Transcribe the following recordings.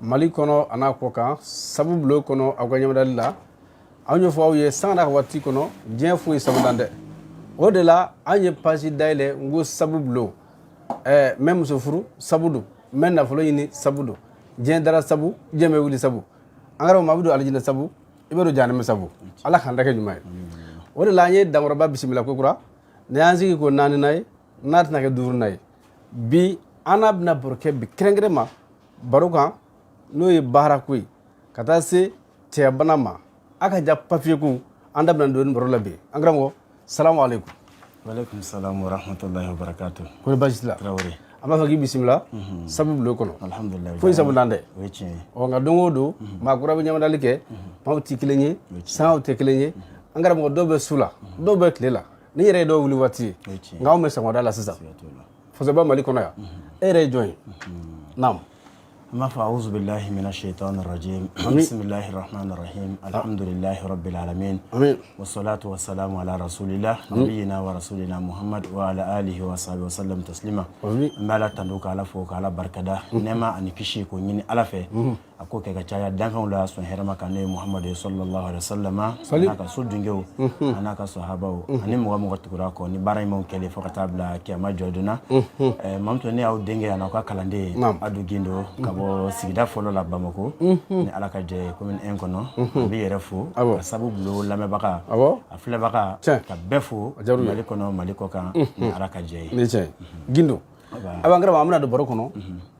Mali kɔnɔ a n'a kɔ kan, sabu bulon kɔnɔ, aw ka ɲɛmadali la. An y'o fɔ aw ye sanga n'a ka waati kɔnɔ, diɲɛ foyi sabu dan tɛ. O de la an ye page dayɛlɛ n ko sabu bulon. Ɛɛ, n bɛ muso furu, sabu don. N bɛ nafolo ɲini, sabu don. Diɲɛ dara sabu, diɲɛ bɛ wuli sabu. An karamɔgɔ, maa bɛ don alijinɛ sabu, i bɛ don jahanama sabu. Ala k'an da kɛ ɲuman ye. O de la an ye dankɔrɔba bisimila kokura. Ni y'an sigi ko naaninan ye, n'a tɛna kɛ duurunan ye bi, an n'a bɛna baro kɛ bi kɛrɛnkɛrɛn ma baro kan, n'o ye baarako ye, ka taa se cɛyabana ma, a ka ja papiye ko. An da bɛna don baro la bi. An karamɔgɔ, salamu aleykum. Waaleykum salam wa rahmatullahi wa barakatuh. Ko ni baasi t'i la? Tarawele. An b'a fɔ k'i bisimila sabu bulon kɔnɔ. Alhamdulillah. Foyi sabu dan tɛ. O ye tiɲɛ ye. Ɔ, nka don o don maa kura bɛ ɲamadali kɛ, maaw tɛ kelen ye, sangaw tɛ kelen ye. An karamɔgɔ, dɔw bɛ su la, dɔw bɛ tile la, ni yɛrɛ ye dɔw wuli waati ye. O ye tiɲɛ ye. Nka anw bɛ sɔgɔmada la sisan. Siga t'o la. Fasaba Mali kɔnɔ yan, e yɛrɛ ye jɔn ye? Naam. An b'a fɔ a'udhu billahi minash shaitani rajim. Bismillahir rahmanir rahim. Alhamdulillahi rabbil alamin. Amin. Wassalatu wassalamu ala rasulillah nabiyina wa rasulina Muhammad wa ala alihi wa sahbihi wa sallam taslima. Amin. An bɛ Ala tando, ka Ala fo, ka Ala barikada. Nɛɛma ani kisi k'o ɲini Ala fɛ. A k'o kɛ ka caya danfɛnw la sɔn hɛrɛma kan, n'o ye Muhammadu ye sallallahu alaihi wasallam. Sali. A n'a ka so dungew, a n'a ka sahabaw, ani mɔgɔ mɔgɔ tugura kɔ ni baara ɲumanw kɛlen fo ka taa bila kiyama jɔ donna. Mamutu, ne y'aw denkɛ ani aw ka kalanden ye. Naam. Adu Gindo, ka bɔ sigida fɔlɔ la Bamako, ni Ala ka jɛ ye, commune 1 kɔnɔ. An b'i yɛrɛ fo Awɔ. ka sabu bulon lamɛnbaga, Awɔ. a filɛbaga, Tiɲɛ. ka bɛɛ fo. A diyara u ye. Mali kɔnɔ, Mali kɔ kan, ni Ala ka jɛ ye. Ni tiɲɛ ye, Gindo. A b'an karamɔgɔ, an bɛna don baro kɔnɔ,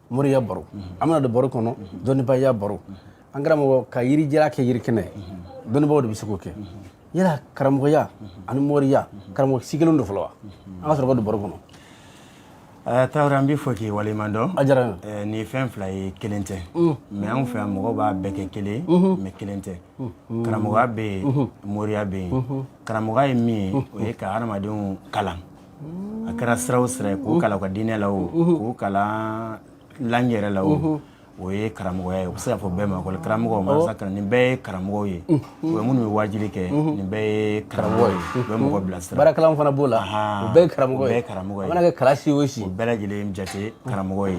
moriya baro. An bɛna don baro kɔnɔ, dɔnnibaya baro. An karamɔgɔ, ka yirijala kɛ yiri kɛnɛ, dɔnnibagaw de bɛ se k'o kɛ. Yala karamɔgɔya ani moriya, karamɔgɔ si kelen don fɔlɔ wa? An ka sɔrɔ ka don baro kɔnɔ. Tarawele, an b'i fɔ k'i waleɲuman dɔn. A diyara n ye. Nin ye fɛn fila ye, kelen tɛ, mais anw fɛ yan mɔgɔw b'a bɛɛ kɛ kelen, mais kelen tɛ. Karamɔgɔya bɛ yen, moriya bɛ yen. Karamɔgɔya ye min ye, o ye ka hadamadenw kalan, a kɛra sira o sira ye, k'u kalan u ka diinɛ la o, k'u kalan langue yɛrɛ la o, o ye karamɔgɔya ye. O bɛ se ka fɔ bɛɛ ma ko karamɔgɔ mansa kalan. Nin bɛɛ ye karamɔgɔw ye. O ye minnu bɛ wajuli kɛ, nin bɛɛ ye karamɔgɔ ye, u bɛ mɔgɔ bilasira. Baarakɛlaw fana b'o la. Ahan. O bɛɛ ye karamɔgɔ O ye. bɛɛ ye karamɔgɔ ye. A mana kɛ kalasi o si. O bɛɛ lajɛlen jate karamɔgɔ ye.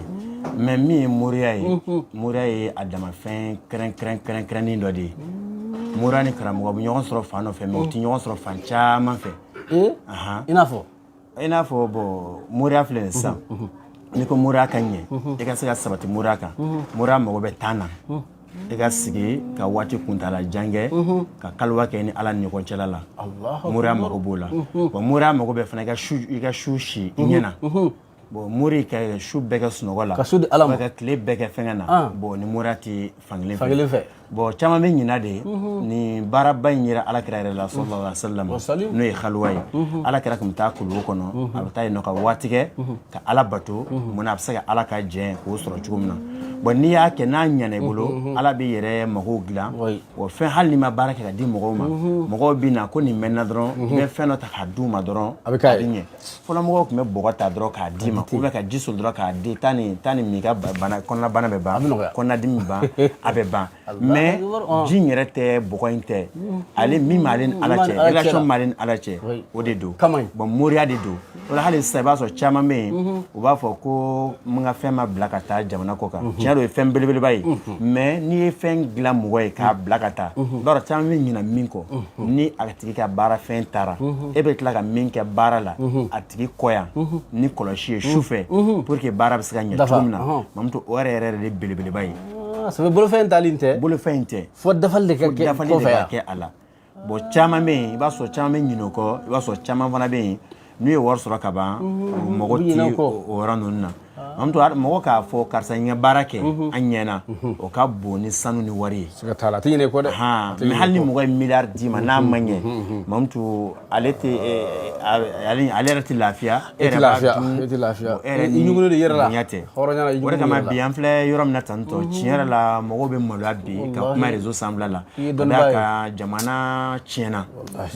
Mais min ye moriya ye, moriya ye a damafɛn kɛrɛnkɛrɛn kɛrɛnkɛrɛnnen dɔ de ye. Moriya ni karamɔgɔ bɛ ɲɔgɔn sɔrɔ fan dɔ fɛ, mais u tɛ ɲɔgɔn sɔrɔ fan caman fɛ. Ee. Ahan. I n'a fɔ? I n'a fɔ, bon, moriya filɛ nin sisan, n'i ko moriya ka ɲɛ, i ka se ka sabati moriya kan, moriya mago bɛ temps na, i ka sigi ka waati kuntala jan kɛ ka kaliwa kɛ ni Ala ni ɲɔgɔn cɛla la. Allahu. Moriya mago b'o la. Bon, moriya mago bɛ fana i ka su si i ɲɛna. Bon, mori ka su bɛɛ kɛ sunɔgɔ la, Ka su di Ala ma. ka tile bɛɛ kɛ fɛngɛ na. Ah. Bon, ni moriya tɛ fankelen fɛ. Fankelen fɛ. Bon, caman bɛ ɲina de nin baaraba in yera Ala kira yɛrɛ la sallallahu alaihi wasallam, Wasalim. n'o ye xaluwa ye. Ala kira tun bɛ taa kuluwo kɔnɔ, a bɛ taa yen nɔ ka waati kɛ ka Ala bato. Munna? A bɛ se ka Ala ka jɛn k'o sɔrɔ cogo min na. Bon, n'i y'a kɛ n'a ɲɛna i bolo, Ala b'i yɛrɛ mago dilan. Wa fɛn, hali n'i ma baara kɛ ka di mɔgɔw ma, mɔgɔw bɛ na ko nin mɛnna dɔrɔn, i bɛ fɛn dɔ ta k'a d'u ma dɔrɔn, A bɛ k'a ye. ɲɛ. Fɔlɔ mɔgɔw tun bɛ bɔgɔ ta dɔrɔn k'a d'i ma, ou bien ka ji soli dɔrɔn k'a di, taa nin, taa nin min, i ka bana, kɔnɔna bana bɛ ban. A bɛ nɔgɔya. Kɔnɔnadimi bɛ ban, a bɛ ban. Mais Akbar, ah. ji in yɛrɛ tɛ, bɔgɔ in tɛ, ale min b'ale ni Ala Min cɛ, b'ale Ala cɛ relation la. min b'ale ni Ala cɛ, o de don. Kama ɲi. Bon, moriya de don. O la hali sisan i b'a sɔrɔ caman bɛ yen, u b'a fɔ ko n ka fɛn ma bila ka taa jamana kɔ kan. Tiɲɛ don, o ye fɛn belebeleba ye, mais n'i ye fɛn dilan mɔgɔ ye k'a bila ka taa, i b'a dɔn caman bɛ ɲinɛ min kɔ, ni a tigi ka baara fɛn taara, e bɛ tila ka min kɛ baara la a tigi kɔ yan ni kɔlɔsi ye su fɛ, pour que baara bɛ se ka ɲɛ Dafa, cogo min na. Mamutu, o yɛrɛ yɛrɛ de ye belebeleba ye. Ah, ça fait bolofɛn tali tɛ. Bolofɛn in tɛ. Fo dafali de ka fo kɛ dafali de kɔfɛ ka yan. kɛ a la. Bon, caman bɛ yen, i b'a sɔrɔ caman bɛ ɲinɛ o kɔ. I b'a sɔrɔ caman fana bɛ yen, n'u ye wari sɔrɔ ka ban, u mago U bɛ ɲinɛ ti o kɔ. o yɔrɔ ninnu na. Mamutu, mɔgɔ k'a fɔ karisa n ye baara kɛ, an ɲɛna, o ka bon ni sanu ni wari ye. Siga t'a la, a tɛ ɲinɛ i kɔ dɛ. Han, A tɛ mais ɲinɛ hali ni i kɔ. mɔgɔ ye miliyari d'i ma, n'a ma ɲɛ, Mamutu, ale tɛ ale yɛrɛ tɛ lafiya. E tɛ yɛrɛ b'a lafiya, dun. e tɛ lafiya. Bon, e yɛrɛ I ni ɲugulen don i yɛrɛ la. bonya tɛ. Hɔrɔnya la, i O de ɲugulen kama don i yɛrɛ la. bi an filɛ yɔrɔ min na tantɔ, tiɲɛ yɛrɛ la, mɔgɔw bɛ maloya bi ka Wallahi. kuma réseau sanfɛla la, I ye ka dɔnnibaa d'a ye. kan jamana tiɲɛna,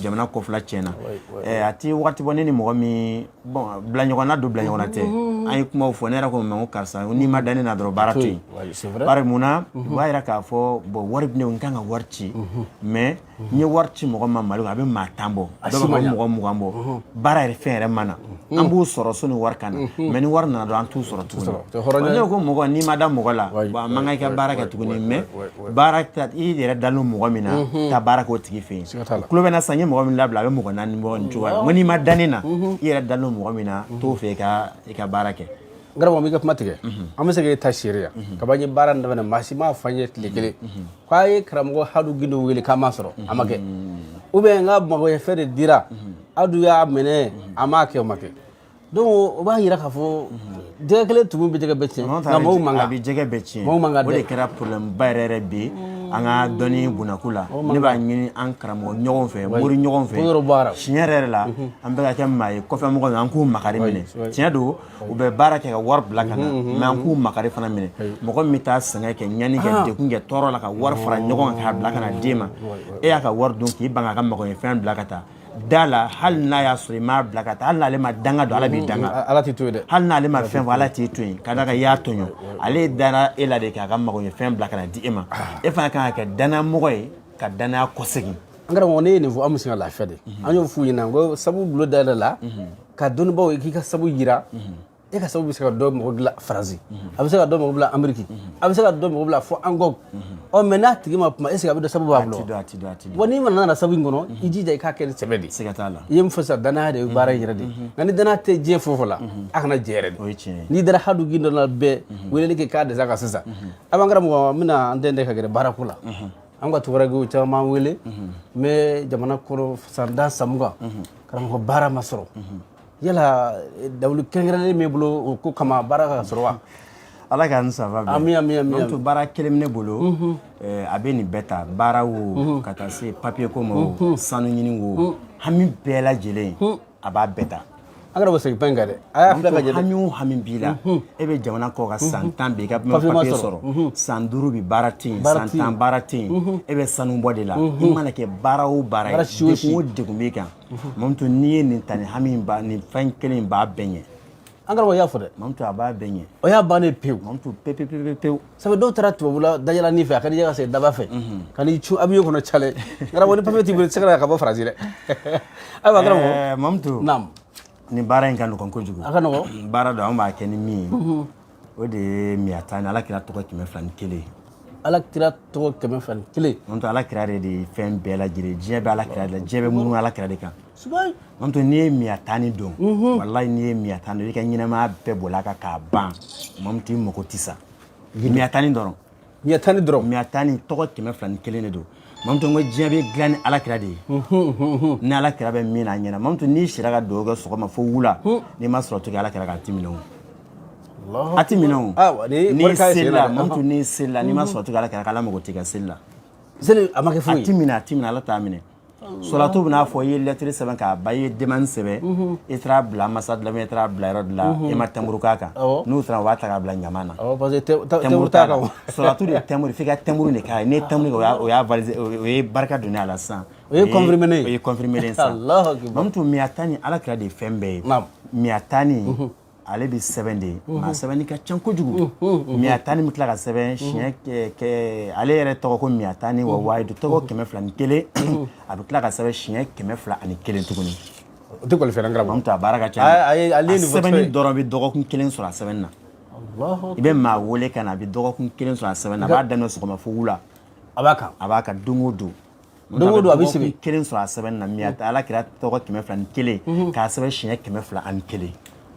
jamana kɔfɛla tiɲɛna. Oui. A ti wagati bɔ, ne ni mɔgɔ min, bon, bila ɲɔgɔnna don, bila ɲɔgɔnna tɛ, an ye kumaw fɔ. Ne yɛrɛ ko ma ko karisa, n'i ma da ne na dɔrɔn, baara to yen. Oui, c'est vrai. Bari munna? U b'a yira k'a fɔ, bon, wari bɛ ne kun, n kan ka wari ci, mais n ye wari ci mɔgɔ ma Mali kɔnɔ, a bɛ maa 10 bɔ, A dɔw si b'a ma fɔ ɲa. mɔgɔ 20 bɔ, baara yɛrɛ fɛn yɛrɛ ma na. An b'u sɔrɔ sani wari ka na, mais ni wari nana dɔrɔn, an t'u sɔrɔ tuguni. Ne ko mɔgɔ, n'i ma da mɔgɔ la, bon, a man kan i ka baara kɛ tuguni. Mais baara, i yɛrɛ dalen mɔgɔ min na, taa baara k'o tigi fɛ yen. Tulo bɛ na sisan, n ye mɔgɔ min labila, a bɛ mɔgɔ 4 bɔ nin cogoya la. N ko n'i ma da ne na, i yɛrɛ dalen mɔgɔ min na, t'o fɛ i ka baara kɛ. N karamɔgɔ, n b'i ka kuma tigɛ. An bɛ se k'e ta seere yan kaba n ye baara in daminɛ, maa si m'a fɔ an ye tile kelen k'a ye karamɔgɔ Hadu Gindo wele k'a ma sɔrɔ, a ma kɛ, ou bien n ka magoɲɛfɛn de dira Hadu y'a minɛ, a m'a kɛ, o ma kɛ. Donc o b'a yira k'a fɔ jɛgɛ kelen tumu bɛ jɛgɛ bɛɛ tiɲɛ, nka mɔgɔw man A kan bɛ jɛgɛ bɛɛ tiɲɛ. Mɔgɔw man kan O de dɛ. kɛra problème ba yɛrɛ yɛrɛ bi an ka dɔnni bunakun la. Ne b'a ɲini an karamɔgɔ ɲɔgɔn fɛ, mori ɲɔgɔn fɛ. Ko yɔrɔ bɔ a la. Tiɲɛ yɛrɛ yɛrɛ la, an bɛ ka kɛ maa ye kɔfɛ mɔgɔ, an k'u makari minɛ. Tiɲɛ don, u bɛ baara kɛ ka wari bila ka na, mais an k'u makari fana minɛ. Mɔgɔ min bɛ taa sɛgɛn kɛ, ɲani kɛ, degun kɛ, tɔɔrɔ la, ka wari fara ɲɔgɔn kan k'a bila ka na d'e ma, e y'a ka wari dun k'i ban k'a ka magoɲɛfɛn bila ka taa da la, hali n'a y'a sɔrɔ i m'a bila ka taa, hali n'ale ma danga don, Ala b'i danga. Ala t'i to yen dɛ. Hali n'ale ma fɛn fɔ, Ala t'i to yen, ka d'a kan i y'a tɔɲɔ. Ale dara e la de k'a ka magoɲɛfɛn bila ka na di e ma. E fana kan ka kɛ danayamɔgɔ ye ka danaya kɔsegin. An karamɔgɔ, ne ye nin fɔ, an bɛ se ka lafiya de. An y'o f'u ɲɛna ko sabu bulon dayɛlɛ la ka dɔnnibaw ye k'i ka sabu yira. E ka sabu bɛ se ka dɔ mɔgɔ dilan Faransi, a bɛ se ka dɔ mɔgɔ bila Ameriki, a bɛ se ka dɔ mɔgɔ bila fo Angɔk. Ɔ, mais n'a tigi ma kuma, est ce que a bɛ dɔn sabu b'a A bolo? ti dɔn, a ti dɔn, a ti dɔn. Wa n'i ma nana sabu in kɔnɔ, i jija i k'a kɛ ni sɛbɛ de. Siga t'a la. I ye min fɔ sisan, danaya de ye baara in yɛrɛ de ye. Nka ni danaya tɛ diɲɛ fɛn o fɛn la, a kana jɛ yɛrɛ de. O ye tiɲɛ ye. N'i dara Hadu Gindo la, bɛɛ weleli kɛ k'a dɛsɛ a kan sisan. A b'an karamɔgɔ, n bɛna an dɛn ka gɛrɛ baarako la. An ka tugaragew caman b'an wele n bɛ jamana kɔnɔ san 10 san 20, karamɔgɔ, baara ma sɔrɔ. Yala dawulu kɛrɛnkɛrɛnnen b'i bolo o ko kama, baara ka sɔrɔ wa? Ala k'an saba bɛn. Ami, ami, ami. To baara kelen bɛ ne bolo, a bɛ nin bɛɛ ta, baara wo, ka taa se papier ko ma wo, sanu ɲini wo, hami bɛɛ lajɛlen, a b'a bɛɛ ta. An kana bɔ segin pan in kan dɛ, a y'a filɛ ka jɛ dɛ. Hami o hami b'i la, e bɛ jamana kɔ ka san 10 bi, i ka papier ma papier sɔrɔ. sɔrɔ, san 5 bi, baara tɛ yen, Baara san tɛ yen. 10 baara tɛ yen, e bɛ sanu bɔ de la, i mana kɛ baara o baara Baara ye, si o si. Degun o degun b'i kan, Mamutu, n'i ye nin ta, nin hami in ba, nin fɛn kelen in b'a bɛɛ ɲɛ. An karamɔgɔ y'a fɔ dɛ. Mamutu, a b'a bɛɛ ɲɛ. O y'a bannen pewu. Mamutu, pe pe pe pe pewu. Sabu dɔw taara tubabula dajalanin fɛ, a ka di i ye ka segin daba fɛ ka n'i cun avion kɔnɔ cale. Karamɔgɔ, ni papier t'i bolo, i tɛ se ka na ka bɔ Faransi dɛ. Ayiwa karamɔgɔ. Mamutu, naam. Nin baara in ka nɔgɔn kojugu. A ka nɔgɔn. Baara dɔ an b'a kɛ ni min ye, o de ye miyata ni Ala kira tɔgɔ 201. Ala kira tɔgɔ 201. Mamutu, Ala kira de ye fɛn bɛɛ lajɛlen. Diɲɛ bɛ Ala kira de la, diɲɛ bɛ munumunu Ala kira de kan. Subayi. Mamutu, n'i ye miyata ni don, walayi, n'i ye miyata don, i ka ɲɛnamaya bɛɛ boli a kan k'a ban. Mamutu, i mago tɛ sa, miyata ni dɔrɔn. Miyata ni dɔrɔn. Miyata ni tɔgɔ 201 de don. Mamutu, n ko diɲɛ bɛ dilan ni Ala kira de ye, ni Ala kira bɛ min na a ɲɛna. Mamutu, n'i sira ka dugawu kɛ sɔgɔma fo wula, n'i ma sɔrɔ to kɛ Ala kira kan, a ti minɛ o, a ti minɛ o. Awa, ni N'i wari k'a ye sen selila na dɛ. Mamutu, n'i selila, n'i ma sɔrɔ to kɛ Ala kira kan, Ala mago t'i ka seli la. Seli a ma kɛ A foyi ti ye. minɛ, a ti minɛ, Ala t'a minɛ. Sɔlatu bɛna fɔ i ye lɛtiri sɛbɛn k'a ban, i ye demande sɛbɛn, i taara bila ambassade la, i taara bila yɔrɔ dɔ la, i ma timbre k'a kan. N'u taara, u b'a ta k'a bila ɲama na. Awɔ, parce que Timbre timbre t'a t'a la. kan. Sɔlatu de ye timbre, f'i ka timbre de k'a ye. N'i ye timbre kɛ, o y'a validé, o ye barika donnen a la sisan. O ye confirmé ye. O ye confirmé ye sisan. Allahu akbar. Mamutu, miyata ni Ala kira de ye fɛn bɛɛ ye. Miyata ni ale bɛ sɛbɛn de ye, maa sɛbɛnni ka ca kojugu. Miyata ni bɛ tila ka sɛbɛn siɲɛ kɛ, ale yɛrɛ tɔgɔ ko miyata ni wa wayidu tɔgɔ 201, a bɛ tila ka sɛbɛn siɲɛ 201 tuguni. O tɛ kɔli fɛn karamɔgɔ. Mamutu, a baara ka ca. Ale ye A nin fɔ sɛbɛnni cogo ye. dɔrɔn bɛ dɔgɔkun kelen sɔrɔ a sɛbɛnni na. Allahu. I bɛ maa wele ka na, a bɛ dɔgɔkun kelen sɔrɔ a sɛbɛnni na. A b'a daminɛ sɔgɔma fo wula. A b'a kan. A b'a kan don o don. Don o don a bɛ Dɔgɔkun sɛbɛn. kelen sɔrɔ a sɛbɛnni na, miyata Ala kira tɔgɔ 201 k'a sɛbɛn siɲɛ 201.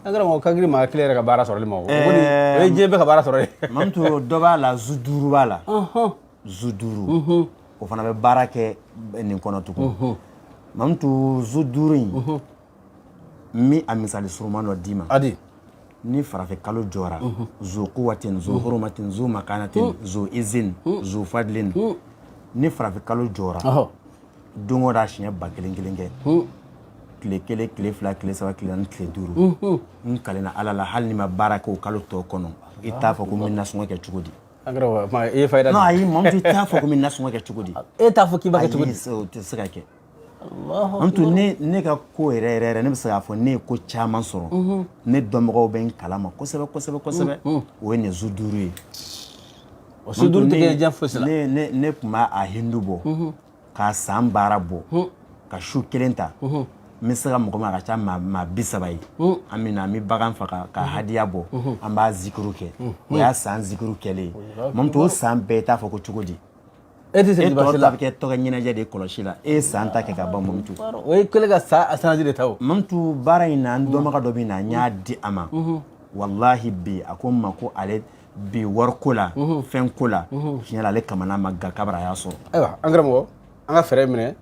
An karamɔgɔ, ka girin maa kelen yɛrɛ ka baara sɔrɔli ma o. O kɔni, o ye diɲɛ bɛɛ ka baara sɔrɔ ye. Mamutu, dɔ b'a la, zu 5 b'a la, zu 5, o fana bɛ baara kɛ nin kɔnɔ tugun. Mamutu, zu 5 in, n bɛ a misali suruman dɔ d'i ma. Adi. Ni farafin kalo jɔra, zu kuwatin, zu hurumatin, zu makanatin, zu izin, zu fadlin, ni farafin kalo jɔra, don o don a siɲɛ 1000 kelen kɛ, tile 1, tile 2, tile 3, tile 4, tile 5, n kalenna Ala la, hali ni ma baara kɛ o kalo tɔ kɔnɔ, i t'a fɔ ko n bɛ nasɔngɔ kɛ cogo di. An karamɔgɔ, ma i ye fayida Non. di. Ayi Mamutu, i t'a fɔ ko n bɛ nasɔngɔ kɛ cogo di. E t'a fɔ k'i b'a kɛ cogo di? Ayi, o tɛ se ka kɛ. Allahu. Mamutu, ne ka ko yɛrɛ yɛrɛ yɛrɛ, ne bɛ se k'a fɔ ne ye ko caman sɔrɔ, ne dɔnbagaw bɛ n kalama kosɛbɛ kosɛbɛ kosɛbɛ, o ye nin zu 5 ye. O su 5 tɛ kɛ diɲɛ fosi la. Ne tun b'a a hindu bɔ k'a san baara bɔ ka su kelen ta. N N bɛ se ka mɔgɔ min, a ka ca maa 30 ye, an bɛ na, an bɛ bagan faga ka hadiya bɔ, an b'a zikiru kɛ. O y'a san zikiru kɛlen ye. Mamutu, o san bɛɛ, i t'a fɔ ko cogo di? E tɛ E segin tɔ basi ta la. bɛ kɛ tɔgɔ ɲɛnajɛ de ye kɔlɔsi la. E ye san ta kɛ ka ban, Mamutu. O ye kɛlen ka sa a sanaji de ta o. Mamutu, baara in na, n dɔnbaga dɔ bɛ na, n y'a di a ma. Walahi, bi a ko n ma ko ale bi wariko la, fɛn ko la, tiɲɛ la, ale kamana ma ga kabara a y'a sɔrɔ. Ayiwa, an karamɔgɔ, an ka fɛɛrɛ minɛ.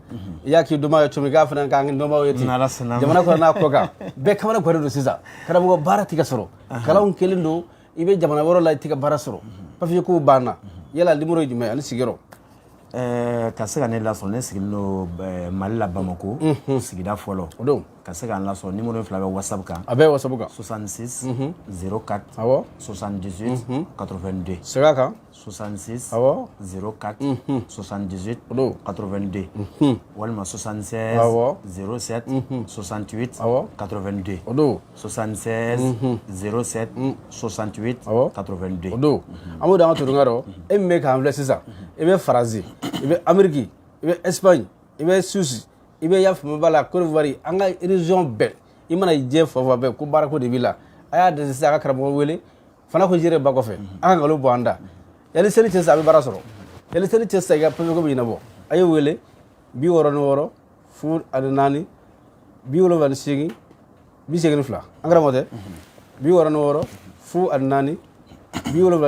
I y'a k'i dɔnbaga ye cogo min, k'a fana k'an dɔnbagaw ye ten. N'Ala sɔnna a ma. Jamana kɔnɔ n'a kɔ kan, bɛɛ kamana gannen don sisan. Karamɔgɔ, baara tɛ ka sɔrɔ, kalanw kɛlen don, i bɛ jamana wɛrɛ la, i tɛ ka baara sɔrɔ, papiye kow banna. Yala numéro ye jumɛn ye ani sigiyɔrɔ? Ka se ka ne lasɔrɔ, ne sigilen don Mali la, Bamako, sigida fɔlɔ. O don. Ka se k'an lasɔrɔ, numéro fila bɛ WhatsApp kan. A bɛɛ ye WhatsApp kan. 66 04 78 82. Segin a kan. 66 04 78 O don. 82, walima 76 07 68 82. O don. 76 07 68 82. O don, an b'o d'an ka todunka rɔ. E min bɛ k'an filɛ sisan, i bɛ Faransi, i bɛ Ameriki, i bɛ Espagne, i bɛ Suisse, i bɛ yafama b'a la, Côte d'Ivoire, an ka région bɛɛ, i mana diɲɛ fan o fan bɛɛ, ko baarako de b'i la, a y'a dɛsɛ sisan, a ka karamɔgɔ wele fana ko jere ba kɔfɛ, an ka nkalon bɔ an da. Yanni seli cɛ sisan, a bɛ baara sɔrɔ. Yanni seli cɛ sisan, i ka papiye ko bɛ ɲɛnabɔ. A ye wele 66 04 78 82. An karamɔgɔ tɛ 66 04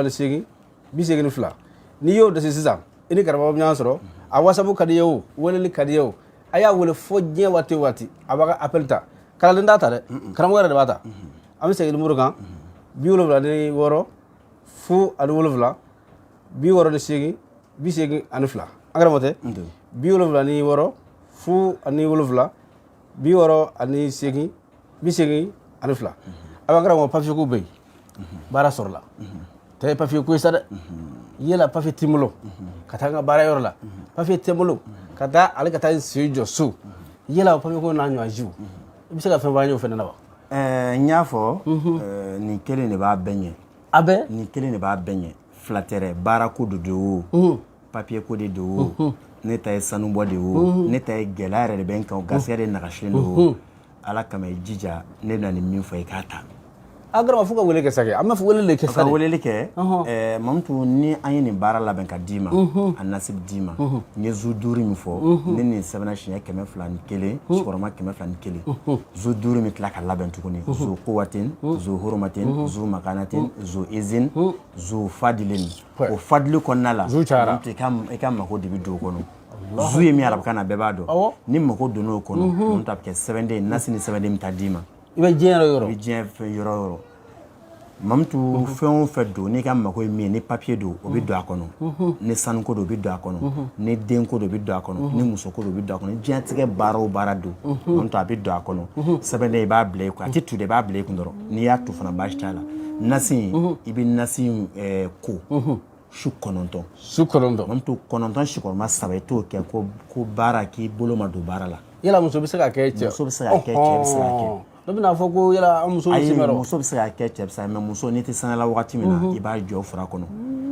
78 82. N'i y'o dɛsɛ sisan, i ni karamɔgɔ bɛ ɲɔgɔn sɔrɔ. A WhatsApp ka di ye o, weleli ka di ye o, a y'a wele fo diɲɛ waati o waati, a b'a ka appel ta. Kalanden t'a ta dɛ, karamɔgɔ yɛrɛ de b'a ta. An bɛ segin numéro kan: 76 07 68 82. An karamɔgɔ tɛ 76 07 68 82. A b'an karamɔgɔ, papiye ko bɛ yen, baara sɔrɔla tɛ papiye ko ye sa dɛ. Yala papiye t'i bolo ka taa n ka baara yɔrɔ la, papiye tɛ n bolo ka taa ale ka taa n sen jɔ so, yala o papiye ko n'a ɲɔgɔn jiw, i bɛ se ka fɛn fɔ an ye o fɛnɛ na wa? N y'a fɔ, nin kelen de b'a bɛɛ ɲɛ. A bɛɛ. Nin kelen de b'a bɛɛ ɲɛ, fila tɛ dɛ. Baara ko de don o, papiye ko de don o, ne ta ye sanubɔ de o, ne ta ye gɛlɛya yɛrɛ de bɛ n kan o, garisɛgɛ de nagasilen don o, Ala kama, i jija, ne bɛna nin min fɔ, i k'a ta. A karamɔgɔ, fo ka wele kɛ sa kɛ, an b'a fɔ wele de kɛ sa. Ka de weleli kɛ. Mamutu, ni an ye nin baara labɛn ka d'i ma, a nasibi d'i ma, n ye zu duuru min fɔ, ni nin sɛbɛnna siɲɛ 201, sigiyɔrɔma 201, zu duuru min tila ka labɛn tuguni: zu kuwatin, zu hurumatin, zu makanatin, zu izin, zu fadilin. O fadili kɔnɔna la, Zu cayara. Mamutu, i ka mako de bɛ don o kɔnɔ. Zu ye min ye arabukan na, bɛɛ b'a dɔn. Ni mako donn'o kɔnɔ, Mamutu, a bɛ kɛ sɛbɛnden ye, nasi ni sɛbɛnden bɛ taa d'i ma. I bɛ diɲɛ yɔrɔ o yɔrɔ. I bɛ diɲɛ fɛn yɔrɔ o yɔrɔ, Mamutu, fɛn o fɛn don, n'i ka mako ye min ye, ni papiye don, o bɛ don a kɔnɔ, ni sanuko don, o bɛ don a kɔnɔ, ni denko don, o bɛ don a kɔnɔ, ni musoko don, o bɛ don a kɔnɔ, diɲɛtigɛ baara o baara don, Mamutu, a bɛ don a kɔnɔ. Sɛbɛnden, i b'a bila i kun, a tɛ tu dɛ, i b'a bila i kun dɔrɔn. N'i y'a tu fana, baasi t'a la. Nasi in, i bɛ nasi in ko su 9. Su 9. Mamutu, 9 sikɔrɔma saba, i t'o kɛ ko baara k'i bolo ma don baara la. Yala muso bɛ se ka kɛ cɛ? Muso bɛ se ka kɛ, cɛ bɛ se ka kɛ. Dɔ bɛna fɔ ko yala an musow Ayi, si mɛrɔ. muso bɛ se ka kɛ, cɛ bɛ se ka kɛ, mais muso, n'i tɛ sanga la wagati min na, i b'a jɔ fura kɔnɔ.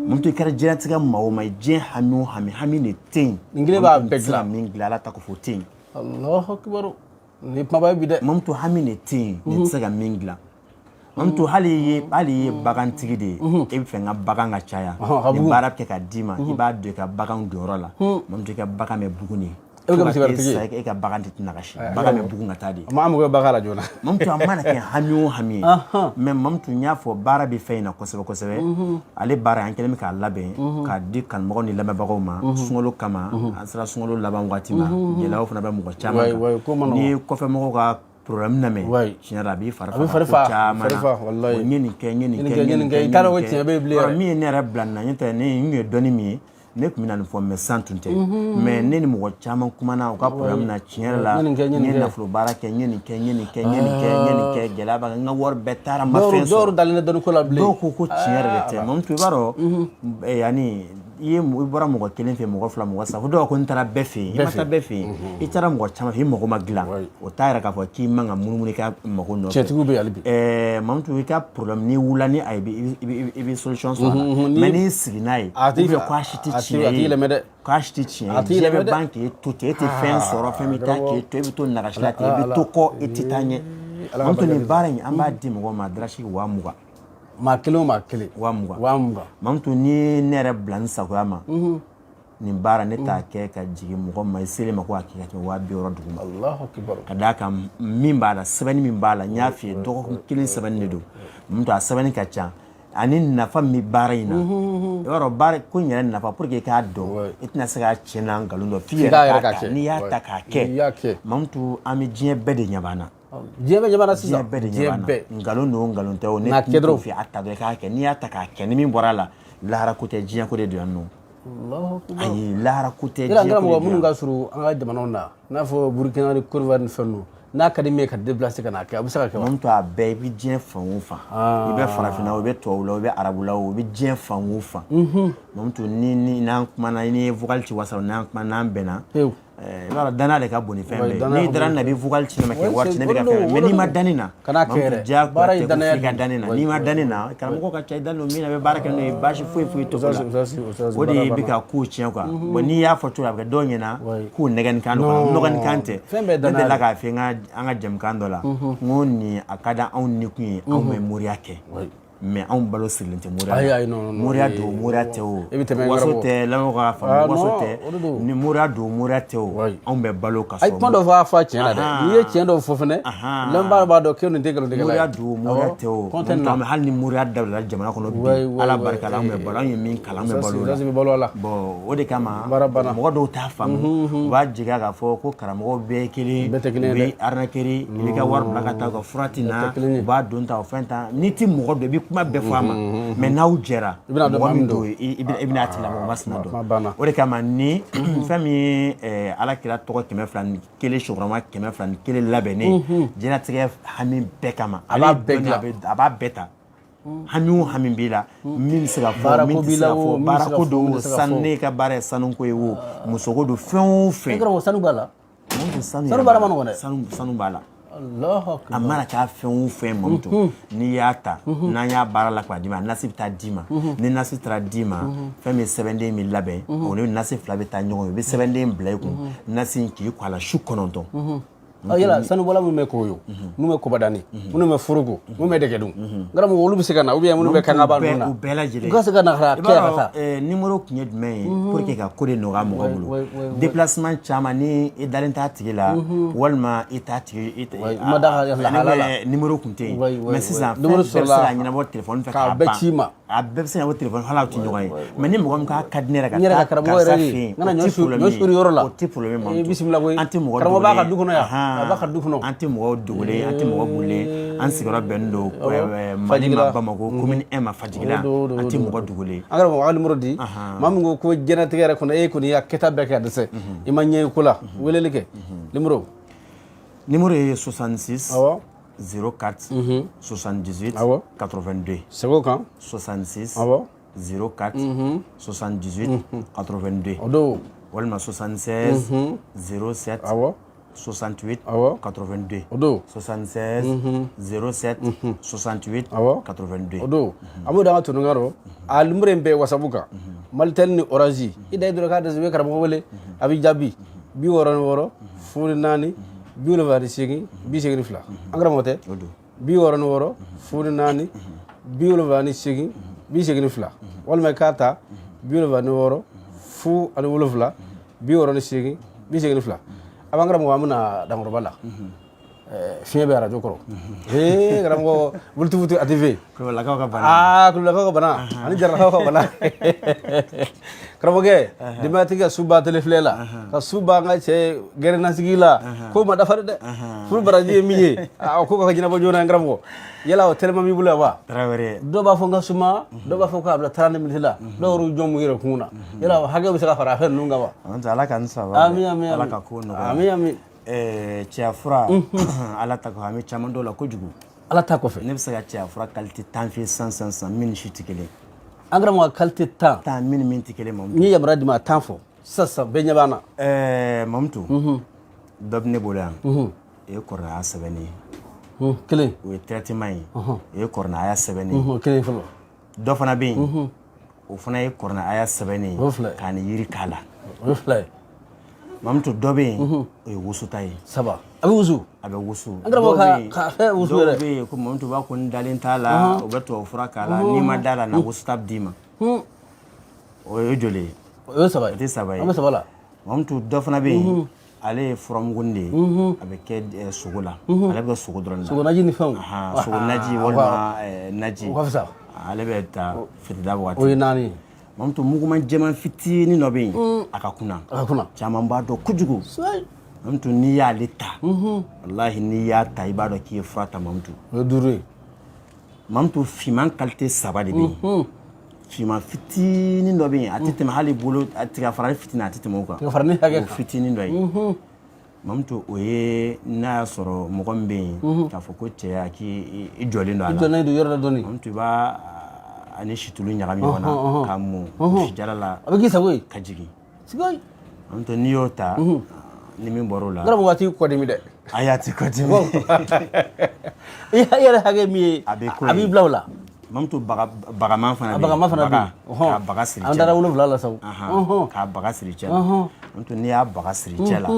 Mamutu, i kɛra diɲɛlatigɛ maa o maa ye, diɲɛ hami o hami, hami de tɛ yen. Nin kelen b'a Mamutu, bɛɛ n tɛ se ka dilan. min dilan, Ala ta kɔfɛ, o tɛ yen. Allahu akbar, nin ye kumaba ye bi dɛ. Mamutu, hami de tɛ yen nin tɛ se ka min dilan. Mamutu, hali i ye bagantigi de ye, e bɛ fɛ n ka bagan ka caya, Ɔhɔn, ka nin bugun. baara bɛ kɛ ka d'i ma, i b'a don i ka bagan donyɔrɔ la. Mamutu, i ka bagan bɛ bugun de. E bɛ kɛ Fo ka misibaratigi ye. e sa, e ka bagan tɛ nagasi, bagan bɛ bugun ka taa de. A ma an mago bɛ bagan la joona. Mamutu, a mana kɛ hami o hami ye, mais Mamutu, n y'a fɔ, baara bɛ fɛn in na kosɛbɛ kosɛbɛ. Ale baara, an kɛlen bɛ k'a labɛn k'a di kanubagaw ni lamɛnbagaw ma sunkalo kama. An sera sunkalo laban waati ma, gɛlɛyaw fana bɛ mɔgɔ caman Wayi, ko ma kan. nɔgɔn. N'i ye kɔfɛmɔgɔw ka problème lamɛn, tiɲɛ yɛrɛ la, a b'i fari A b'i faga fari ko faga, caman fari na. faga, walayi. N ye nin kɛ, n ye nin N ye kɛ, n ye nin kɛ, i t'a dɔn ko tiɲɛ bɛ yen bilen Yɔrɔ yɛrɛ. min ye ne yɛrɛ bila nin na, n'o tɛ ne n kun ye dɔnni min ye, ne tun bɛ na nin fɔ, mais san tun tɛ. Mais ne ni mɔgɔ caman kumana u ka problème na, tiɲɛ yɛrɛ la, N ye nin kɛ, n ye n nin ye kɛ. nafolo baara kɛ, n ye nin kɛ, n ye nin kɛ, n ye nin kɛ, n ye nin kɛ, gɛlɛya b'a kan, n ka wari bɛɛ taara, n ma fɛn Dɔw sɔrɔ. dalen tɛ dɔnni ko la bilen. Dɔw ko ko tiɲɛ yɛrɛ de tɛ. Mamutu, i b'a dɔn, yanni i I ye i bɔra mɔgɔ kelen fɛ, mɔgɔ fila, mɔgɔ saba, fo dɔw ko n taara bɛɛ fɛ yen. I ma taa bɛɛ fɛ yen, i taara mɔgɔ caman fɛ, i mago ma dilan. O t'a yira k'a fɔ k'i man ka munumunu i ka mago nɔfɛ. Cɛtigiw bɛ yen hali bi. Mamutu, i ka problème, n'i wulila ni a ye, i bɛ solution sɔrɔ a la. Mais n'i sigi n'a ye, ou bien ko a si tɛ tiɲɛ ye, a t'i yɛlɛmɛ dɛ. K'a si tɛ tiɲɛ ye, diɲɛ bɛ ban k'e to ten, e tɛ fɛn sɔrɔ, fɛn bɛ taa k'e to, e bɛ to nagasi la ten, i bɛ to kɔ, e tɛ taa ɲɛ. Mamutu, nin baara in, an b'a di mɔgɔ ma darasi 20,000. Maa kelen o maa kelen. 20,000. 20,000. Mamutu, ni ne yɛrɛ bila n sagoya ma, nin baara ne t'a kɛ ka jigin mɔgɔ ma, i selen ma ko a kɛ ka tɛmɛ 60,000 duguma. Alahu akibaru. Ka d'a kan, min b'a la, sɛbɛnni min b'a la, n y'a f'i ye, dɔgɔkun kelen sɛbɛnni de don. Mamutu, a sɛbɛnni ka ca ani nafa min bɛ baara in na. I b'a dɔn, baara ko in yɛrɛ nafa, pour que i k'a dɔn, i tɛna se k'a tiɲɛ n'a nkalon dɔn f'i yɛrɛ k'a ta. N'i y'a ta k'a kɛ, Mamutu, an bɛ diɲɛ bɛɛ de ɲɛ b'an na. Diɲɛ bɛɛ ɲɛ b'an na sisan. Diɲɛ bɛɛ de ɲɛ b'an na. Nkalon don, nkalon tɛ o, ne t'o f'i ye. A ta dɔrɔn i k'a kɛ. N'i y'a ta k'a kɛ, ni min bɔra a la, lahara ko tɛ, diɲɛ ko de don yan nɔ. Ayi, lahara ko tɛ, diɲɛ ko de don. Mɔgɔ minnu ka surun an ka jamanaw na, i n'a fɔ Burukina ni Côte d'Ivoire ni fɛn ninnu, n'a ka di min ye ka déplacer ka n'a kɛ, a bɛ se ka kɛ wa? Mamutu, a bɛɛ, i bɛ diɲɛ fan o fan, i bɛ farafinna o, i bɛ tubabu la o, i bɛ arabu la o, i bɛ diɲɛ fan o fan, Mamutu, ni n'an kumana, n'i ye vocal ci WhatsApp, n'an kumana, n'an bɛnna, i b'a dɔn, danaya de ka bon ni fɛn bɛɛ ye. N'i dara ne na, i bɛ vocal ci ne ma kɛ wari ci ne bɛ ka fɛn, mais n'i ma da ne na, kana kɛ yɛrɛ. Baara ye danaya de ye. Ka da ne na, n'i ma da ne na, karamɔgɔ ka ca, i dalen don min na, i bɛ baara kɛ n'o ye, baasi foyi foyi t'o la. O de bɛ ka kow tiɲɛ quoi. Bon, n'i y'a fɔ cogo min, a bɛ kɛ dɔw ɲɛna k'u nɛgɛnnikan don, nɔgɔnnikan tɛ. Ne delila k'a f'i ye an ka jɛmukan dɔ la, n ko nin a ka di anw ni kun ye, anw bɛ moriya kɛ, mais anw balo sirilen tɛ moriya la. Moriya don, moriya tɛ o, waso tɛ, lamɛnbagaw k'a faamu, waso tɛ ni moriya don, moriya tɛ o, anw bɛ balo ka sɔrɔ. A ye kuma dɔ fɔ, a fɔ a tiɲɛ na dɛ. N'i ye tiɲɛ dɔ fɔ fɛnɛ, lamɛnbagaw b'a dɔn k'e nin tɛ nkalontigɛla ye. Moriya don, moriya tɛ o, hali ni moriya dabila jamana kɔnɔ bi, Ala barika la, anw bɛ balo, anw ye min kalan, an bɛ balo o la. Bon, o de kama mɔgɔ dɔw t'a faamu, u b'a jigiya k'a fɔ ko karamɔgɔw bɛɛ ye kelen, bɛɛ tɛ kelen ye dɛ, u bɛ arnaquer, i b'i ka wari bila ka taa, u ka fura tɛ na, u b'a don tan, o fɛn tan. N'i tɛ mɔgɔ dɔn, i bɛ kuma bɛɛ fɔ a ma, mais n'aw jɛra, mɔgɔ min don, i bɛna a tigilamɔgɔ masina dɔn. O de kama, ni fɛn min ye Ala kira tɔgɔ 201, sɔgɔma 201 labɛnnen, diɲɛlatigɛ hami bɛɛ kama, a b'a bɛɛ dilan, a b'a bɛɛ ta. Hami o hami b'i la, min bɛ se ka fɔ, min tɛ se ka fɔ, baarako don, sanu, ne ka baara ye sanuko ye o, musoko don, fɛn o fɛn. E karamɔgɔ, sanu b'a la. Sanu baara ma nɔgɔn dɛ. Sanu b'a la. A mana k'a fɛn o fɛn, Mamutu, n'i y'a ta, n'an y'a baara la k'a d'i ma, nasi bɛ taa d'i ma. Ni nasi taara d'i ma, fɛn min sɛbɛnden min labɛn, o ni nasi fila bɛ taa ɲɔgɔn ye. I bɛ sɛbɛnden bila i kun, nasi in k'i ko a la su 9. Yala sanubɔla minnu bɛ Koyo, minnu bɛ Kobadani, minnu bɛ Foroko, minnu bɛ Dɛgɛdun, karamɔgɔ, olu bɛ se ka na, ou bien minnu bɛ Kangaba ninnu na, u bɛɛ lajɛlen u ka se ka na ka kɛ ka taa. Numéro kun ye jumɛn ye? Pour que ka ko de nɔgɔya mɔgɔ bolo, déplacement caman, ni i dalen t'a tigi la, walima i t'a tigi, i ma da lahala la, numéro kun tɛ yen. Mais sisan, fɛn bɛɛ bɛ se ka ɲɛnabɔ téléphone fɛ. K'a bɛɛ ci ma. A bɛɛ bɛ se ka ɲɛnabɔ téléphone, hali aw tɛ ɲɔgɔn ye. Mais ni mɔgɔ min k'a ka di ne yɛrɛ ka taa karisa fɛ yen, o tɛ problème ye, yɔrɔ la o tɛ problème ye. Bisimila koyi. An tɛ mɔgɔ karamɔgɔ b'a ka du kɔnɔ yan, a b'a ka du kɔnɔ. An tɛ mɔgɔ dogolen, an tɛ mɔgɔ bulen. An sigiyɔrɔ bɛnnen don Mali ma Bamakɔ, commune 1 ma Fajigila. An tɛ mɔgɔ dogolen. An karamɔgɔ, a ka numéro di. Maa min ko ko diɲɛlatigɛ yɛrɛ kɔnɔ, e kɔni y'a kɛta bɛɛ kɛ ka dɛsɛ, i ma ɲɛ ko la, weleli kɛ numéro. Numéro ye 66 04 78 82. Segin o kan. 66 04 78 82. O don. Walima 76 07 68 82. O don. 76 07 68 82. O don. An b'o d'an ka tɔnɔnkɛ rɔ. A numéro in bɛɛ WhatsApp kan. Malitel ni Orange. I da ye dɔrɔn k'a dɛsɛ, i bɛ karamɔgɔ wele, a b'i jaabi. 66 04 78 82. An karamɔgɔ tɛ? 66 04 78 82. Walima i k'a ta 76 07 68 82. A b'an karamɔgɔ, an bɛna dankɔrɔba la. Fiɲɛ bɛ arajo kɔrɔ. Ee karamɔgɔ, Bluetooth activé. Kulubalakaw ka bana. Aa, Kulubalakaw ka bana ani Jaralakaw ka bana. Karamɔgɔkɛ, denbayatigi ka su ban télé filɛ la, ka su ban an ka cɛ gɛrɛnasigi la, ko ma dafa dɛ. Furu baraji ye min ye, a ko ka ɲɛnabɔ joona. Karamɔgɔ, yala o tɛlɛma b'i bolo yan wa? Tarawele. Dɔw b'a fɔ n ka suma, dɔw b'a fɔ k'a bila 30 minutes la, dɔw yɛrɛ jɔn mun yɛrɛ kun na. Yala o hakɛ bɛ se ka fara fɛn ninnu kan wa? Ala ka n saba. Ami ami. Ala ka ko nɔgɔya. Ami ami. Cɛya fura, Ala ta kɔfɛ, an bɛ caman dɔw la kojugu. Ala ta kɔfɛ. Ne bɛ se ka cɛya fura qualité 10 f'i ye sisan sisan sisan, min ni si tɛ kelen. An karamɔgɔ, qualité 10. 10 min ni min tɛ kelen, Mamutu. N ye yamaruya d'i ma, a 10 fɔ sisan sisan, bɛɛ ɲɛ b'an na. Mamutu, dɔ bɛ ne bolo yan, o ye kuranɛ sɛbɛnni ye. Kelen. O ye traitement ye, o ye kuranɛ sɛbɛnni ye. Kelen fɔlɔ. Dɔ fana bɛ yen, o fana ye kuranɛ aya sɛbɛnni ye. O ye fila ye. K'a ni yiri k'a la. O ye fila ye. Mamutu, dɔ bɛ yen, o ye wusuta ye. Saba, a bɛ wusu. A bɛ wusu. An karamɔgɔ. Dɔw bɛ yen, Ka fɛn wusu yɛrɛ. Dɔw bɛ yen ko Mamutu b'a ko n dalen t'a la, u bɛ tubabu fura k'a la, n'i ma da la, na wusuta bɛ d'i ma. O ye joli ye? O ye saba ye. O tɛ saba ye. An bɛ saba la. Mamutu, dɔ fana bɛ yen, ale ye furamuguni de ye, a bɛ kɛ sogo la, ale bɛ kɛ sogo dɔrɔn de la. Sogo naji ni fɛnw. Ahan, sogo naji walima naji. O ka fisa. Ale bɛ ta fitida waati. O ye naani ye. Mamutu, muguman jɛman fitinin dɔ bɛ yen, a ka kunna. A ka kunna. Caman b'a dɔn kojugu. Mamutu, n'i y'ale ta, walahi, n'i y'a ta, i b'a dɔn k'i ye fura ta, Mamutu. O ye duuru ye. Mamutu, finman qualité saba de bɛ yen. Finman fitinin dɔ bɛ yen, a tɛ tɛmɛ hali bolo tiga farani fitinin, a tɛ tɛmɛ o kan. Tiga farani hakɛ O kan. fitinin dɔ ye, Mamutu, o ye n'a y'a sɔrɔ mɔgɔ min bɛ yen k'a fɔ ko cɛya k'i i jɔlen don a I la. jɔnnen don yɔrɔ la dɔɔni. Mamutu, i b'a ani situlu ɲagami ɲɔgɔn na k'a mun sijala la. A bɛ k'i sago ye. Ka jigin. Sigayi. Mamutu, n'i y'o ta, ni min bɔr'o la. N karamɔgɔ, a t'i kɔ dimi dɛ. Ayi, a tɛ kɔdimi. I yɛrɛ hakɛ min ye. A bɛ ko A b'i ye. bila o la. Mamutu, baga bagaman fana A bɛ yen. bagama fana bɛ Baga, yen. k'a baga siri An cɛ taara la. wolonwula la sa o. Ahan, k'a baga siri cɛ la. Mamutu, n'i y'a baga siri cɛ la,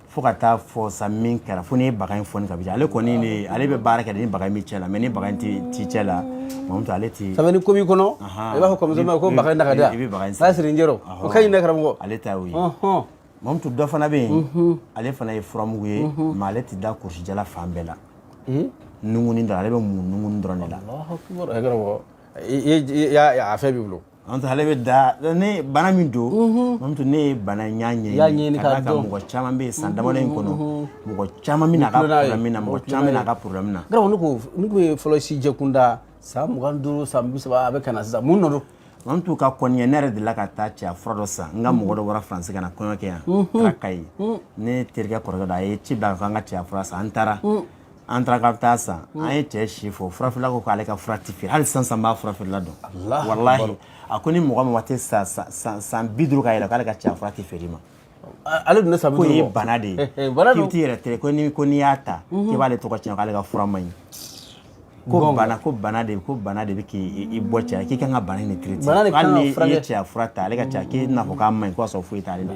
fo ka taa fɔ sa min kɛra, fo n'i ye baga in fɔni ka bi, ale kɔni de, ale bɛ baara kɛ ni baga in bɛ cɛ la, mais ni baga in ti cɛ la, Mamutu, ale ti. Sabu ni ko b'i kɔnɔ, i b'a fɔ kɔmuso ko baga in na ka di yan. I bɛ baga in n'a siri n jɛrɔ, o ka ɲi dɛ, karamɔgɔ. Ale ta y'o ye. Mamutu, dɔ fana bɛ yen, ale fana ye furamugu ye, mais ale ti da kurusijala fan bɛɛ la. Nunguni dɔrɔn, ale bɛ mun nunguni dɔrɔn de la. Allahu akbar. Karamɔgɔ, i y'a a fɛn b'i bolo. Mamutu, ale bɛ da ne bana min don, Mamutu, ne ye bana in y'a I y'a ɲɛɲini ɲɛɲini ka k'a d'a kan dɔn. mɔgɔ caman bɛ yen san damadɔ in kɔnɔ, mɔgɔ caman bɛ n'a ka Ni tulo n'a ye. problème na, mɔgɔ caman bɛ n'a ka problème na. Karamɔgɔ, ne ko ye fɔlɔ si jɛkunda san 25, san 30, a bɛ ka na sisan, mun nɔ don? Mamutu, ka kɔni ne yɛrɛ delila ka taa cɛya fura dɔ san. N ka mɔgɔ dɔ bɔra Faransi ka na kɔɲɔ kɛ yan, taara Kayi. Ne terikɛ kɔrɔkɛ dɔ, a ye ci bila k'an ka cɛya fura san. An taara k'an bɛ taa san, an ye cɛ si fɔ, furafeerela ko k'ale ka fura ti feere. Hali sisan san b'a furafeerela dɔn. Allahu. Walahi, a ko ni mɔgɔ min waati san 50 ka yɛlɛ, k'ale ka cɛya fura ti feere i ma. Ale dun ne san bi Ko duuru ye bɔ. bana de ye. Bana K'i don. bɛ t'i yɛrɛ tere ko n'i y'a ta, k'i b'ale tɔgɔ tiɲɛ, k'ale ka fura man ɲi, ko Gonga. bana ko bana de ko bana de bɛ k'i bɔ cɛya, k'i kan ka bana in de traiter. Bana de kan Hali ka ni i ye furakɛ. cɛya fura ta, ale ka cɛya, k'e tɛna fɔ k'a man ɲi, k'a sɔrɔ foyi t'ale la.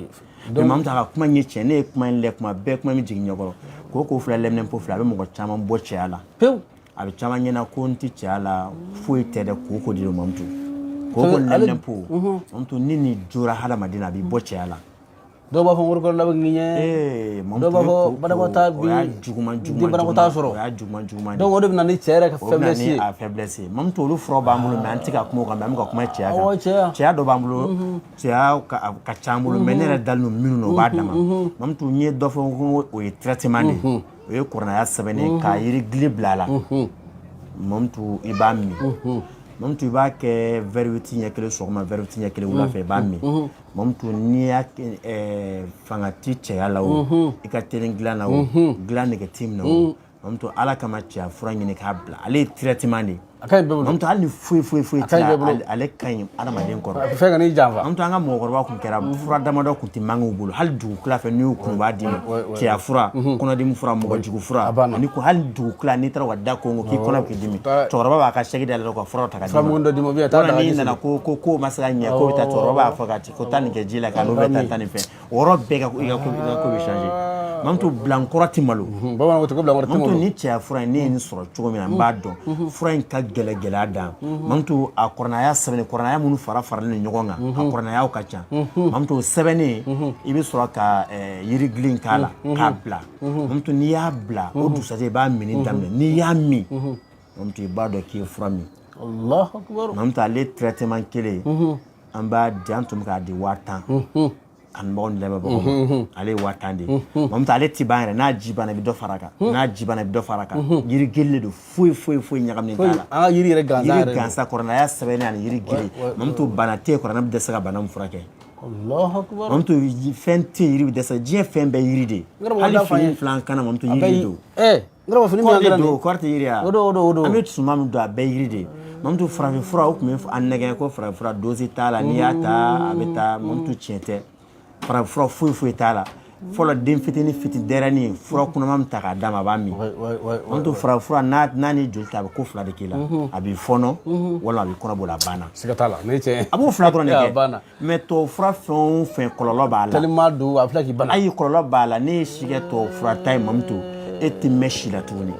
Mais Mamutu, a ka kuma in ye tiɲɛ. Ne ye kuma in lɛ kuma bɛɛ, kuma in bɛ jigin ɲɛkɔrɔ ko filɛ, lɛminɛnpo filɛ, a bɛ mɔgɔ caman bɔ cɛya la. Pewu. A bɛ caman ɲɛna ko n tɛ cɛya la, foyi tɛ dɛ. Ko de don, Mamutu, ko Ale- lɛminɛnpo, Mamutu, ni nin jora hadamaden na, a b'i bɔ cɛya la. Dɔw b'a fɔ worokɔrɔla bɛ ŋiɲɛ. Ee, Mamutu, Dɔw b'a fɔ banakɔtaa o y'a juguman bi juguman den banakɔtaa juguman sɔrɔ. O y'a juguman juguman de. Donc o de bɛ na ni cɛ yɛrɛ ka O bɛ na faiblesse ni ye. a faiblesse ye. Mamutu, olu furaw b'an bolo, mais an tɛ ka kuma o kan, mais an bɛ ka kuma cɛya Awɔ, kan. cɛya. Cɛya dɔ b'an bolo, cɛya ka ca an bolo, mais ne yɛrɛ dalen don minnu na, o b'a dama. Mamutu, n ye dɔ fɔ ko o ye traitement de ye, o ye kuranaya sɛbɛnnen ye k'a yiri gili bila a la. Mamutu, i b'a min. Mamutu, i b'a kɛ verre 8 ɲɛ kelen sɔgɔma, verre 8 ɲɛ kelen wula fɛ, i b'a min. Mamutu, n'i y'a kɛ fanga ti cɛya la o, i ka teli dilan na o, dilan nege t'i minɛ o, Mamutu, Ala kama, cɛya fura ɲini k'a bila, ale ye traitement de ye. A ka ɲi bɛɛ bolo. Mamutu, hali ni foyi foyi foyi A ka t'i ɲi la, bɛɛ bolo. ale ka ɲi adamaden kɔrɔ. A fɛn ka n'i janfa. Mamutu, an ka mɔgɔkɔrɔba kun kɛra fura damadɔ kun tɛ manqué u bolo. Hali dugukila fɛ, n'i y'u kun, u b'a d'i ma: cɛya fura, kɔnɔdimi fura, mɔgɔ jugu fura. A banna. Ani ko hali dugukila, n'i taara u ka da konko k'i kɔnɔ bɛ k'i dimi, cɛkɔrɔba b'a ka sɛgi dayɛlɛ ka fura ta ka d'i ma. Fura mugu dɔ d'i ma, ou bien taa Walima daga n'i ji nana sigi. ko ma se ka ɲɛ, ko bɛ taa, cɛkɔrɔba b'a fɔ ka ci ko taa nin kɛ ji la ka n'o bɛ taa nin fɛ, o yɔrɔ bɛɛ ka i ka ko i ka ko bɛ changer. Mamutu, bilankɔrɔ ti malo. Bamananw ko ten ko bilankɔrɔ tɛ Mamutu, malo. ni cɛya fura in, ne ye nin sɔrɔ cogo min na, n b'a dɔn fura in ka gɛlɛ, gɛlɛya dan. Mamutu, a kuranaya sɛbɛnnen, kuranaya minnu fara faralen don ɲɔgɔn kan, a kuranayaw ka ca. Mamutu, o sɛbɛnnen, i bɛ sɔrɔ ka yiri gili in k'a la k'a bila. Mamutu, n'i y'a bila, o dugusajɛ i b'a minni daminɛ. N'i y'a min, Mamutu, i b'a dɔn k'i ye fura min. Allahu akbar. Mamutu, ale traitement kelen, an b'a di, an tun bɛ k'a di 10 000 kanubagaw ni lamɛnbagaw ma. Ale ye 10 000 de ye. Mamutu, ale ti ban yɛrɛ. N'a ji banna, i bɛ dɔ fara a kan. N'a ji banna, i bɛ dɔ fara a kan. Yiri gili de don, foyi foyi foyi ɲagaminen t'a la. An ka yiri yɛrɛ gansan Yiri yɛrɛ don. gansan, kuranaya sɛbɛnnen ani yiri gili. Mamutu, bana tɛ yen kuranɛ bɛ dɛsɛ ka bana min furakɛ. Allahu akbar. Mamutu, fɛn tɛ yen yiri bɛ dɛsɛ. Diɲɛ fɛn bɛɛ yiri de ye. N karamɔgɔ, Hali da f'an fini ye. fila an kana, Mamutu, A bɛɛ yiri yi- don. Eh. N karamɔgɔ, fini min Kɔɔri de y'an don, kɔɔri tɛ yiri ya. O don, o don, o don. An bɛ suman min don, a bɛɛ yiri de ye. Mamutu, farafin fura, o tun bɛ an nɛgɛn ko farafin fura dose t'a la, n'i y'a ta a bɛ taa. Mamutu, tiɲɛ tɛ, farafin fura foyi foyi t'a la. Fɔlɔ, den fitinin fitinin dɛrɛnin, fura kunnama min ta k'a d'a ma, a b'a min. Mamutu, farafin fura n'a ni joli ta, a bɛ ko fila de k'i la: a b'i fɔɔnɔ walima a b'i kɔnɔ boli, a banna. Siga t'a la, ne tiɲɛ. A b'o fila dɔrɔn de A kɛ. banna. Mais tubabu fura fɛn o fɛn, kɔlɔlɔ b'a la. Tellement don, a filɛ k'i bana. Ayi, kɔlɔlɔ b'a la. Ne ye si kɛ tubabu fura ta ye, Mamutu, e ti mɛn si la tuguni.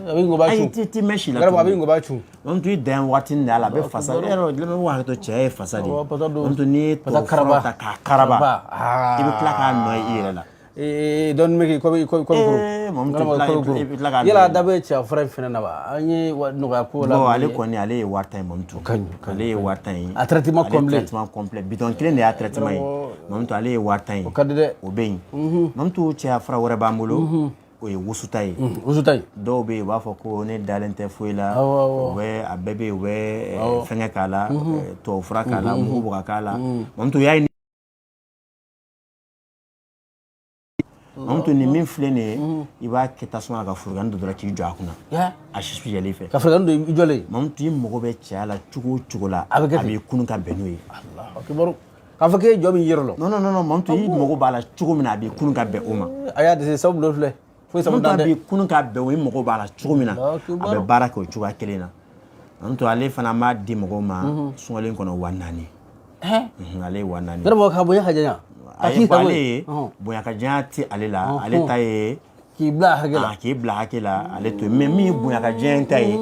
A bɛ ngɔba Ayi, cun. i ti mɛn si la Karamɔgɔ, a bɛ tuguni. ngɔba cun. Mamutu, i dan ye waatinin de a la, a bɛ fasa. E yɛrɛ lamɛnbagaw hakɛ to, cɛ ye fasa de ye. Awɔ, fasa don. Mamutu, n'i ye Fasa tubabu fura karaba. ta k'a karaba, Ah. i bɛ tila k'a nɔ ye i yɛrɛ la. Ee, dɔɔnin bɛ k'i kɔ bɛ kɔ bɛ kuru. Ee, Mamutu, Karamɔgɔ, kɔ bɛ kuru. i bɛ tila k'a nɔ Yala ye. a da bɛ cɛya fura in fɛnɛ na wa? An ye nɔgɔya ko la. Bon, ale kɔni, ale ye wari ta ye, Mamutu. Ka ɲi, o ka ɲi. Ale ye wari ta ye. A traitement Ale complet. Traitement complet, bitɔn kelen de y'a traitement ye. Mamutu, ale ye wari ta ye. O ka di dɛ. O bɛ yen. Mamutu, cɛya fura wɛrɛ b'an bolo, o ye wusuta ye. Wusuta ye. Dɔw bɛ yen, u b'a fɔ ko ne dalen tɛ foyi la. Awɔ, awɔ. U bɛ a bɛɛ bɛ yen, u bɛ fɛngɛ k'a la, tubabu fura k'a la, mugu bɔ ka k'a la. Mamutu, y'a ye, Mamutu, nin min filɛ nin ye, i b'a kɛ tasuma la ka furukani don dɔrɔn k'i jɔ a kunna, a sisi bɛ yɛlɛ i fɛ. Ka furukani don i jɔlen. Mamutu, i mago bɛ cɛya la cogo o cogo la, A bɛ kɛ a ten. b'i kunu ka bɛn n'o ye. Allahu akibaru. K'a fɔ k'e ye jɔ min yɔrɔ la. Non, non, non, non, Mamutu, i mago b'a la cogo min na, a b'i kunu ka bɛn o ma. A y'a dɛsɛ sabu dɔ filɛ. Foyi sabu Mamutu, dan a dɛ. b'i kunu ka bɛn o, i mago b'a la cogo min na, Allahu a akibaru. bɛ baara kɛ o cogoya kelen na. Mamutu, ale fana b'a di mɔgɔw ma sunkalo in kɔnɔ, 4000. Ale ye 4000. Karamɔgɔ, ka bonya ka janya. A Ka ye k'i sago ale ye. ye bonya ka janya tɛ ale la, ale ta ye K'i bila a hakɛ la. A k'i bila hakɛ la, ale to yen. Mais min ye bonya ka janya ta ye,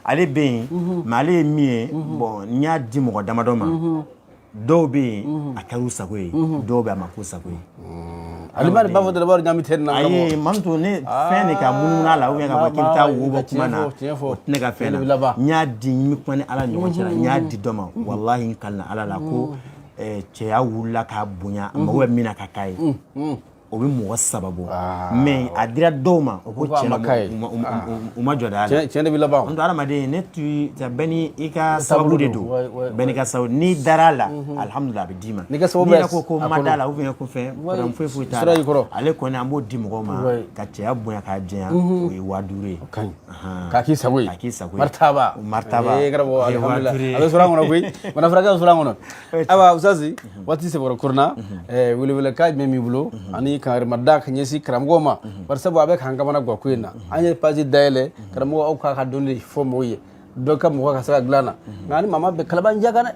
ale bɛ yen, mais ale ye min ye, bon, n y'a di mɔgɔ damadɔ ma. Dɔw bɛ yen, a kɛra u sago ye, dɔw bɛ yen, a ma k'u sago ye. Ale b'a fɔ dɔrɔn, b'a ɲami tɛ nin na. Ayi, Mamutu, ne fɛn de ka munumunu a la, ou bien k'a fɔ k'i bɛ taa wo bɔ kuma na, Tiɲɛ fɔ. o tɛ ne ka fɛn Ne bɛ na. laban. N y'a di, n bɛ kuma ni Ala ni ɲɔgɔn cɛ la, n y'a di dɔ ma, walahi, n kalina Ala la ko cɛya wulila k'a bonya, a mago bɛ min na ka k'a ye, o bɛ mɔgɔ saba bɔ. Mais a dira dɔw ma, o ko ko a tiɲɛ ma k'a ye. na, u ma jɔ da la. Tiɲɛ de bɛ laban. N'o tɛ, hadamaden ne tu bɛɛ ni i ka sababu de don. Ouais, ouais. Bɛɛ n'i ka sababu. N'i dara a la, alihamudulila, a bɛ d'i ma. N'i ka sababu N'i bɛ yɛrɛ ko a ma kɔnɔ. da la, ou bien ko fɛn problème foyi foyi t'a Sira la. y'i kɔrɔ. Ale kɔni, an b'o di mɔgɔw ma ka cɛya bonya k'a janya, o ye 5000 ye. Ka ɲi. K'a k'i sago ye. K'a k'i sago ye. Martaba. Martaba. Ee, karamɔgɔ, O ye alihamudulila. 5000 ye. A bɛ sɔrɔ an kɔnɔ koyi. Bana furakɛ bɛ sɔrɔ an kɔnɔ. Ayiwa, Usasi, waati sɛbɛkɔrɔ korona, welewelekan jumɛn b'i bolo ani kankarimada ka ɲɛsin karamɔgɔw ma? Bari sabu a bɛ k'an kamana gan ko in na. An ye page dayɛlɛ, karamɔgɔ, aw k'a ka dɔnni fɔ mɔgɔw ye. Dɔ ka mɔgɔ ka se ka dilan na. Nka ni mama bɛ kalabanjan kan dɛ.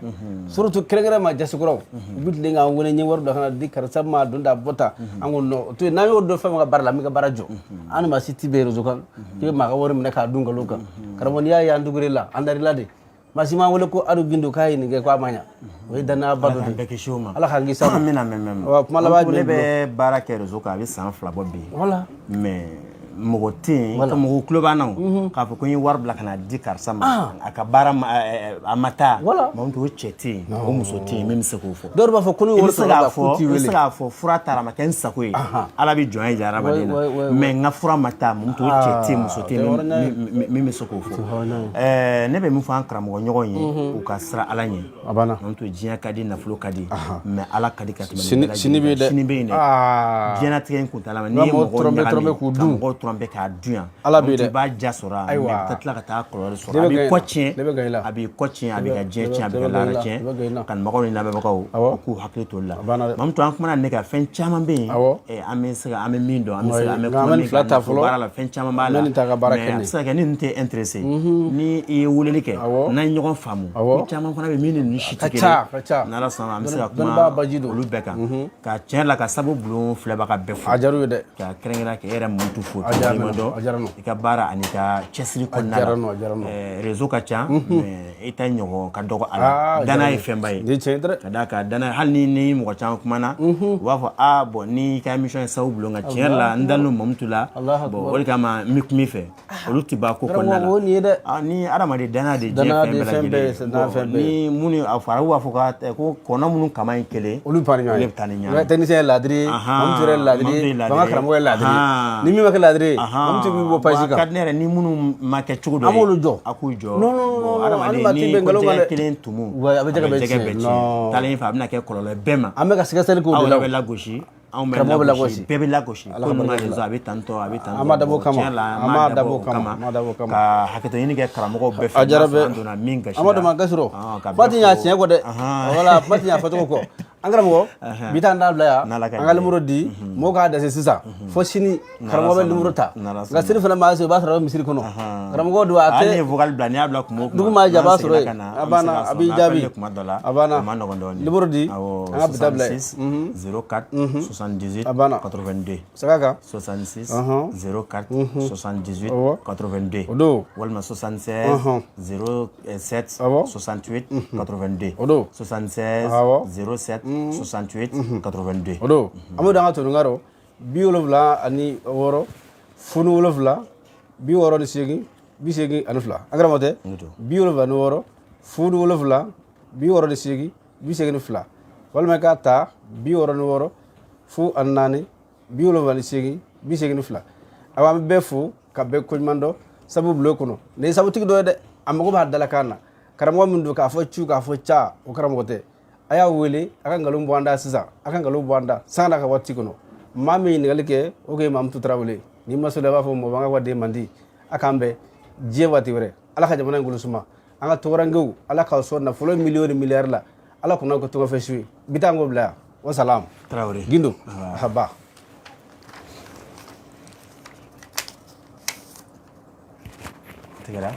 Surtout kɛrɛnkɛrɛn ma jasikuraw. U bɛ tilen k'an wele, n ye wari dɔ ka na di karisa ma, a don da bɔ tan. An ko non, o to yen. N'an y'o dɔn fɛn min ka baara la, an bɛ ka baara jɔ. An ni maa si ti bɛn réseau kan k'i bɛ maa ka wari minɛ k'a dun nkalon kan. Karamɔgɔ, n'i y'a ye an dugure la, an dar'i la de. Maa si m'an wele ko Adu Gindo k'a ye nin kɛ k'a ma ɲa. O ye danayaba Ala dɔ k'an de bɛɛ ye. kisi o ma. Ala k'an kisi a ma. Amina, amin, amin. Wa kuma laban Ne jumɛn b'i bolo? bɛ baara kɛ réseau kan, a bɛ san 2 bɔ bi. Voilà. Mais mɔgɔ tɛ yen ka mɔgɔw tulo b'an na o, k'a fɔ ko n ye wari bila ka na di karisa ma, a ka baara ma, a ma taa. Voilà. Mamutu, o cɛ tɛ yen, o muso tɛ yen min bɛ se k'o fɔ. Dɔw b'a fɔ ko n'u I ye bɛ wari se sɔrɔ k'a ka k'u fɔ t'i i bɛ se wele. k'a fɔ fura taara, a ma kɛ n sago ye, Ala bɛ jɔnya jira hadamaden na, mais n ka fura ma taa. Mamutu, o cɛ tɛ yen, muso tɛ yen o tɛ hɔrɔnya ye. min bɛ se k'o fɔ. Ne bɛ min fɔ an karamɔgɔ ɲɔgɔn ye, u ka siran Ala ɲɛ. A banna. Mamutu, diɲɛ ka di, nafolo ka di, mais Ala ka di ka tɛmɛ nin Sini bɛɛ lajɛlen sini bɛ yen kan. dɛ. Sini bɛ yen dɛ. Diɲɛlatigɛ in kuntaala ma, n'i N'i ye mɔgɔw mɔgɔw tromper, ɲagami tromper k'u ka dun. mɔgɔw tromper k'a dun yan, Ala bɛ Mamutu, dɛ. i b'a ja sɔrɔ a, Ayiwa. mais i bɛ tila ka taa kɔlɔlɔ sɔrɔ. Ne A bɛ b'i gan i kɔ la. tiɲɛ, Ne bɛ gan i la. a b'i kɔ tiɲɛ, a b'i ka diɲɛ tiɲɛ, a Ne b'i bɛ ka gan i lahara la. tiɲɛ. Ne bɛ gan i la. Kanubagaw ni lamɛnbagaw, u k'u hakili to olu la. A banna dɛ. Mamutu, an kumana ne kan, fɛn caman bɛ yen, an bɛ se ka an bɛ min dɔn, an bɛ se ka an bɛ Nka an kuma bɛ nin min fila kan ta nafolo fɔlɔ. baara la, fɛn caman b'a An la. bɛ nin ta ka baara Mais kɛ a nin. bɛ se ka kɛ ni ninnu tɛ intéressé, ni i ye weleli kɛ, n'an ye ɲɔgɔn faamu, ko caman fana bɛ min ni ninnu si Ka tɛ kelen ca, ka ca. ye. N'Ala sɔnna, an bɛ se ka Dɔnnibaa kuma baji don. olu bɛɛ kan. Ka tiɲɛ la, ka sabu bulon filɛbaga bɛɛ fo. A diyara u ye dɛ. Ka kɛrɛnkɛrɛn k'e yɛrɛ Mamutu fo. A diyara K'i n dɔn a diyara n i ka baara ani ka cɛsiri kɔnɔna diyara n a diyara n la. Réseau ka ca, mais i ta ɲɔgɔn ka dɔgɔ a la. Danaya ye fɛnba ye. Nin ye tiɲɛ ye dɛ. Ka d'a kan danaya, hali ni mɔgɔ caman kumana, u b'a fɔ aa, bon, ni ka émission ye sababu bulon kan, tiɲɛ yɛrɛ la, n dalen don Mamutu la. Allahu Bon, o de kama n bɛ kuma i fɛ, olu tɛ ban ko kɔnɔna la. Karamɔgɔ, o nin ye dɛ. Ah, ni adamaden danaya de diɲɛ Danaya fɛn de bɛɛ fɛn bɛɛ ye, lajɛlen. danaya Bon, fɛn bɛɛ ye. ni minnu a fɔ, arabu b'a fɔ ko kɔnɔ minnu kama ye kelen, Olu bɛ taa ni ɲɔgɔn ye. olu bɛ taa ni ɲɔgɔn ye. Technicien ye ladiri ye, Mamutu yɛrɛ ye ladiri Mamutu ye, ye ladiri Banga ye. karamɔgɔ ye ladiri ye. Ni min ma kɛ ladiri ye, Mamutu b'i bɔ page Bon, a kan. ka di ne yɛrɛ ni minnu ma kɛ cogo dɔ An ye, b'olu jɔ. A k'u jɔ. Non, non, non, Bon, non, adamaden an ma ti ni bɛn ko nkalon kan jɛgɛ dɛ. kelen tumu, Ouais, a bɛ jɛgɛ bɛɛ jɛgɛ tiɲɛ. bɛɛ Non. tiɲɛ. Taalen ɲɛfɛ, a bɛna kɛ kɔlɔlɔ ye bɛɛ ma. An bɛ ka sɛgɛsɛgɛli k'o Aw de la. yɛrɛ bɛ lagosi. Anw bɛ Karamɔgɔ bɛ lagosi, lagosi. Bɛɛ bɛ lagosi. Ala Ko ka ninnu ka barika réseau a bɛ tan tɔ, a bɛ tan tɔ. An m'a dabɔ o kama. Tiɲɛ la, An m'a dabɔ o kama. An m'a dabɔ o kama. Ka hakɛto ɲini kɛ karamɔgɔw bɛɛ fɛ. A diyara N'a sɔrɔ bɛɛ. an donna min gasi An ma la. dɔn ma gasɔrɔ. Ah, ka Kuma bɛɛ tɛ ɲa fo. tiɲɛ kɔ dɛ. Ahan. Voilà, kuma tɛ ɲa fɔcogo kɔ. An karamɔgɔ, bi taa an da bila yan. N'Ala ka An ka jɛ ye. numéro di, mɔgɔw k'a dɛsɛ sisan. Fo sini karamɔgɔ bɛ sɔnna. numéro ta. N'Ala Nka sini fana maa se, o b'a sɔrɔ a bɛ misiri kɔnɔ. Karamɔgɔ don a Hali tɛ ni ye vocal bila, n'i y'a bila kuma o kuma, dugu maa jɛ, a b'a n'an sɔrɔ seginna yen. ka na, A an bɛ se banna, k'a a sɔrɔ. b'i N'a jaabi. appel kuma dɔ la, A banna. a ma nɔgɔn dɔɔnin. Numéro di, Awɔ, an ka bi ta bila yen. 66 04 78 A banna. 82. Segin a kan. 66 Ɔhɔn. 04 78 Awɔ. 82. O don. Walima 76 Ɔhɔn. 07 Awɔ. 68 82. O don. 76 Awɔ. 07 68 82. O don, an b'o d'an ka tɔnɔnkɛ rɔ 76 07 68 82. An karamɔgɔ tɛ 76 07 68 82, walima i k'a ta 66 04 78 82. Awa, an bɛ bɛɛ fo ka bɛɛ koɲuman dɔn sabu bulon kɔnɔ. Nin ye sabutigi dɔ ye dɛ, a mago b'a dalakan na. Karamɔgɔ min don k'a fɔ cu k'a fɔ ca, o karamɔgɔ tɛ. A y'a wele, a ka nkalon bɔ an da sisan, a ka nkalon bɔ an da sanga n'a ka waati kɔnɔ. Maa min ye ɲininkali kɛ, o kun ye Mamutu Tarawele. N'i ma sɔn, i b'a fɔ mɔgɔ ka den man di. A k'an bɛn diɲɛ waati wɛrɛ. Ala ka jamana in kolo suma. An ka tɔgɔrankew, Ala k'aw sɔn nafolo miliyɔn ni miliyari la. Ala kana kɛ tɔgɔfɛ su ye. Bi taa an k'o bila yan. Wasalam. Tarawele. Gindo haba. Tigɛra.